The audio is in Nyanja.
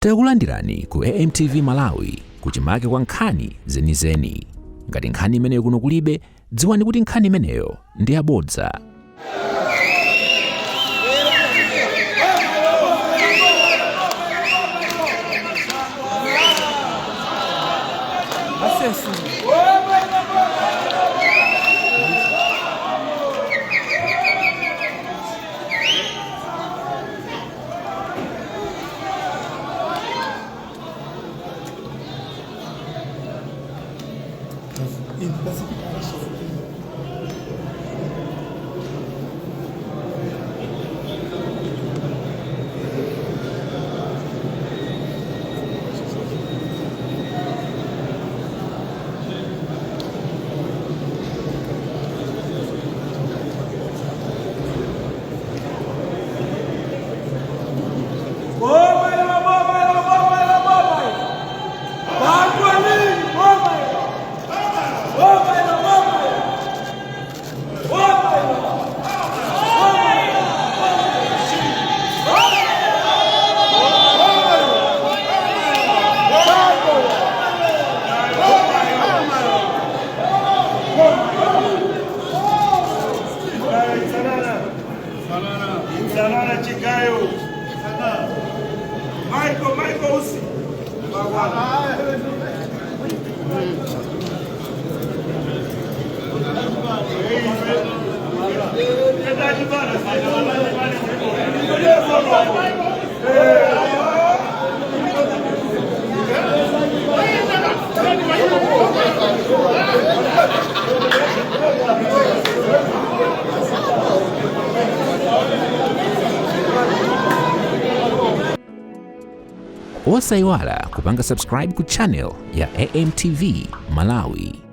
Takulandirani ku AMTV Malawi, kuchimake kwa nkhani zenizeni. Ngati nkhani imeneyo kuno kulibe, dziwani kuti nkhani imeneyo ndi yabodza. Boma ilo, boma ilo, boma ilo, boma ilo. Bantu nini? Boma ilo. Boma ilo, boma ilo. Boma ilo. Boma ilo. Salala Chigayo. Michael, Michael Usi. Osayiwala kupanga subscribe ku channel ya AMTV Malawi.